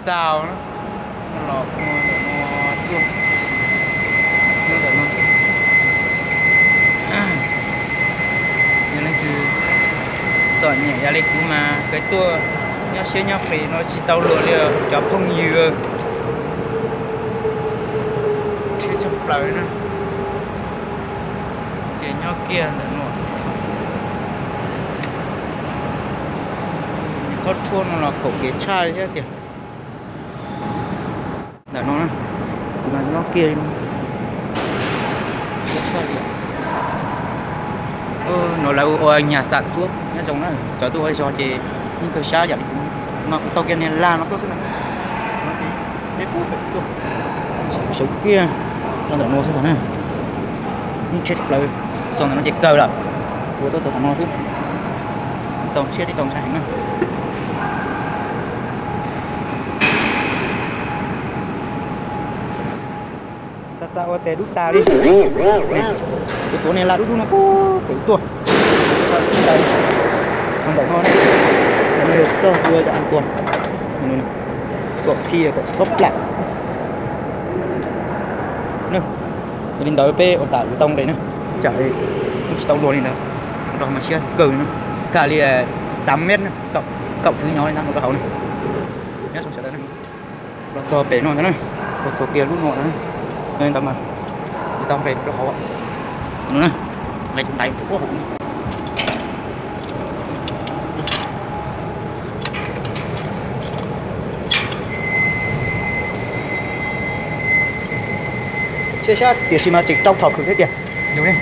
Xaus na, los ua ntawm no tuaj, nyob ntawm no xwb. Yog leej twg txom nyem yam li kuv mas kav tuaj nyob siab nyob pem no tsis tau luag li cov phooj ywg. Rhiab tshaj plaws na. Ces nyob kiag ntawm no, khob rhuab no los khaum kev tshaj thiab tiag. Ntawm no na, kuv mas nyob kiag li no, tshaj li. No lawv ua nyas xam xuab nyob zoo na, cov tuaj ua zog ces yeej kawg sab yam li kuv mas kuv tau kiag niag lag no tuaj xwb na. Peb pub pem tuaj, sawv kiag rau ntawm no xwb ntag na. Yeej tshiab tshaj plaws, txog ntawm no ces kawg lawm. Kuv tuaj txog tom no xwb, txaus siab thiab txaus ntshai heev na. Xa xa ua tes dub tas li. Kuv tuav niag lag dub dub no pub pem tuaj. Xa dub tas li. Ntawm no, ntawm no yog txog tua cov an tuag, kom qhia kom tsis txhob plam. Yog li ntawd peb ua tas kuv tau nqe na, tsam li tsis tau luag li ntawd, rau mas siab kawg na, kaj li tav mev na, kaum kwv nyov li ntawd rau hauv na. Nyob zoo sawv daws na, los txog pem no ntag na, los txog kiag lub no ntag na, yog li ntawd mas kuv tau nqe rau hauv no na, nqe tus ntaiv rau hauv. Tshiab sab tiam sis mas tseem rau thaum khwv thiab tiag. Yog ne,